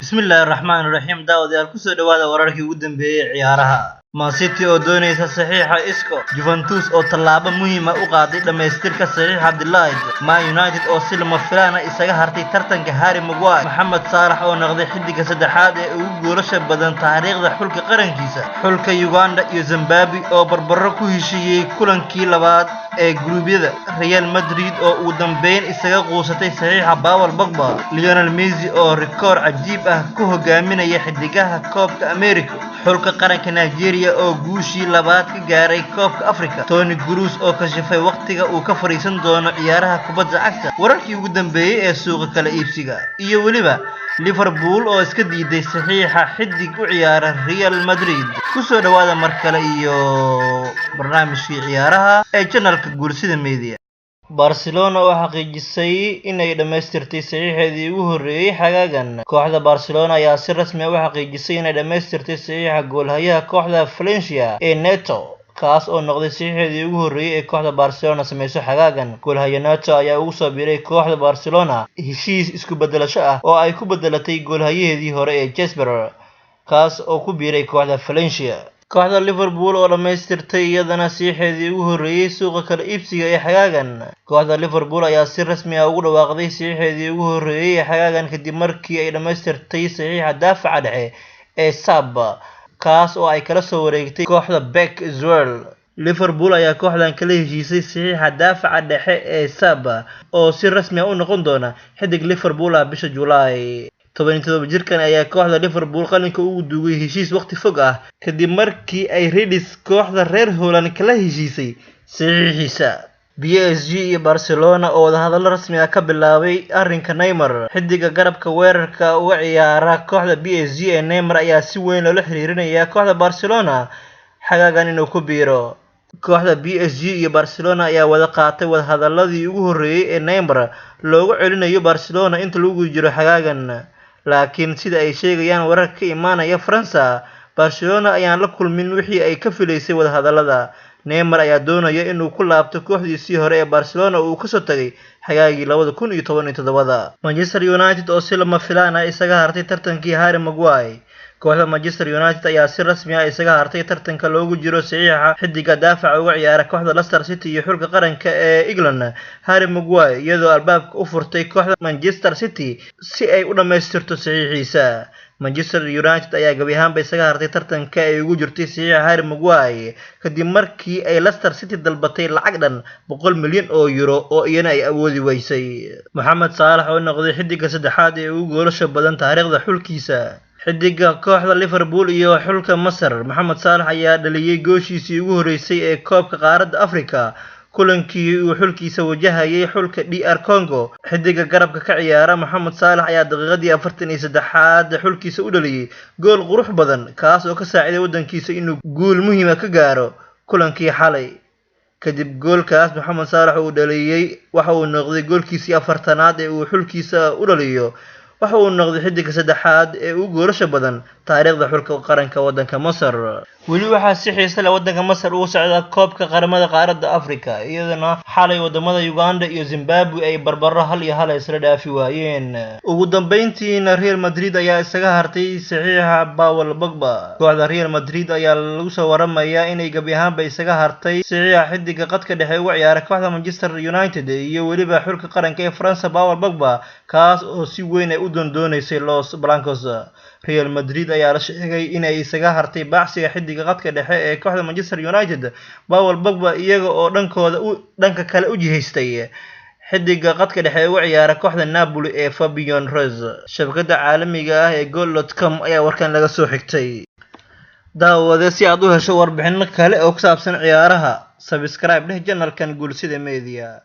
Bismillaahi raxmaani raxiim. Daawadayaal, kusoo dhawaada wararkii ugu dambeeyay ee ciyaaraha. Man City oo doonaysa saxiixa Isco, Juventus oo tallaabo muhiim ah u qaaday dhamaystirka saxiixa De Ligt, Man United oo si lama filaan ah isaga hartay tartanka Harry Maguire, Mohamed Salah oo noqday xiddiga saddexaad ee ugu goolasha badan taariikhda xulka qarankiisa, xulka Uganda iyo Zimbabwe oo barbaro ku heshiiyey kulankii labaad ee guruubyada, Real Madrid oo ugu dambeyn isaga quusatay saxiixa Paul Pogba, Lionel Messi oo rikoor cajiib ah ku hogaaminaya xiddigaha Koobka America, xulka qaranka Nigeria oo guushii labaad ka gaaray Koobka Afrika, Toni Kroos oo kashifay waqtiga uu ka fariisan doono ciyaaraha kubadda cagta, wararkii ugu dambeeyay ee suuqa kala iibsiga, iyo weliba Liverpool oo iska diiday saxiixa xiddig u ciyaara Real Madrid. Kusoo dhawaada mar kale iyo barnaamijkii ciyaaraha ee channelka Guursida Media. Barcelona oo xaqiijisay inay dhamaystirtay saxiixeedii ugu horreeyay xagaagan. Kooxda Barcelona ayaa si rasmi ah u xaqiijisay inay dhamaystirtay saxiixa goolhayaha kooxda Valencia ee Neto, kaas oo noqday saxiixeedii ugu horreeyay ee kooxda Barcelona sameyso xagaagan. Goolhaye Neto ayaa ugu soo biiray kooxda Barcelona heshiis isku beddelasho ah oo ay ku beddelatay goolhayaheedii hore ee Jesper, kaas oo ku biiray kooxda Valencia. Kooxda Liverpool oo dhamaystirtay iyadana saxiixeedii ugu horreeyay suuqa kala iibsiga ee xagaagan. Kooxda Liverpool ayaa si rasmi ah ugu dhawaaqday saxiixeedii ugu horreeyay ee xagaagan kadib markii ay dhamaystirtay saxiixa daafaca dhexe ee Sab, kaas oo ay kala soo wareegtay kooxda PEC Zwolle. Liverpool ayaa kooxdan kala heshiisay saxiixa daafaca dhexe ee Sab oo si rasmi ah u noqon doona xiddig Liverpool ah bisha July. 17 jirkan ayaa kooxda Liverpool qalinka ugu duugay heshiis waqti fog ah kadib markii ay Reds kooxda reer Holland kala heshiisay saxiixiisa. PSG iyo Barcelona oo wadahadallo rasmi ah ka bilaabay arrinka Neymar. Xiddiga garabka weerarka uga ciyaara kooxda PSG ee Neymar ayaa si weyn loola xiriirinayaa kooxda Barcelona xagaagan inuu ku biiro. Kooxda PSG iyo Barcelona ayaa wada qaatay wadahadalladii ugu horreeyay ee Neymar loogu celinayo Barcelona inta lagu jiro xagaagan. Laakiin sida ay sheegayaan wararka ka imaanaya Faransa, Barcelona ayaan la kulmin wixii ay ka filaysay wadahadallada. Neymar ayaa doonaya inuu ku laabto kooxdiisii hore ee Barcelona oo uu kasoo tagay xagaagii 2017. Manchester United oo si lama filaan ah isaga hartay tartankii Harry Maguire. Kooxda Manchester United ayaa si rasmi ah isaga hartay tartanka loogu jiro saxiixa xiddiga daafaca uga ciyaara kooxda Leicester City iyo xulka qaranka ee England Harry Maguire, iyadoo albaabka u furtay kooxda Manchester City si ay u dhamaystirto saxiixiisa. Manchester United ayaa gabi ahaanba isaga hartay tartanka ay ugu jirtay saxiixa Harry Maguire kadib markii ay Leicester City dalbatay lacag dhan 100 milyan oo euro oo iyana ay awoodi weysay. Mohamed Salah oo noqday xiddiga saddexaad ee ugu goolasha badan taariikhda xulkiisa. Xiddiga kooxda Liverpool iyo xulka Masar Mohamed Salah ayaa dhaliyay gooshiisii ugu horeysay ee Koobka Qaaradda Afrika kulankii uu xulkiisa wajahayay xulka DR Congo. Xiddiga garabka ka ciyaara Mohamed Salah ayaa daqiiqadii 43aad xulkiisa u dhaliyay gool qurux badan, kaas oo ka saaciday waddankiisa inuu guul muhiim ah ka gaaro kulankii xalay. Kadib goolkaas Mohamed Salah uu dhaliyay waxa uu noqday goolkiisii 40aad ee uu xulkiisa u dhaliyo. Waxa uu noqday xiddiga saddexaad ee ugu goolasha badan taariikhda xulka qaranka waddanka Masar. Weli waxaa si xiiso leh waddanka Masar uga socda Koobka Qaramada Qaaradda Afrika, iyadana xalay wadamada Uganda iyo Zimbabwe ay barbaro 1-1 isla dhaafi waayeen. Ugu dambeyntiina Real Madrid ayaa isaga hartay saxiixa Paul Pogba. Kooxda Real Madrid ayaa lagu soo waramayaa inay gabi ahaanba isaga hartay saxiixa xiddiga khadka dhexe uga ciyaara kooxda Manchester United iyo weliba xulka qaranka ee Faransa Paul Pogba, kaas oo si weyn ay u doondoonaysay Los Blancos. Real Madrid ayaa la sheegay inay isaga hartay baacsiga xiddiga khadka dhexe ee kooxda Manchester United Paul Pogba, iyaga oo dhankooda dhanka kale u jihaystay xiddiga khadka dhexe ee uga ciyaara kooxda Napoli ee Fabian Ruiz. Shabakada caalamiga ah ee Goal.com ayaa warkan laga soo xigtay. Daawade, si aad u hesho warbixino kale oo ku saabsan ciyaaraha, subscribe dheh channelkan Guursida Media.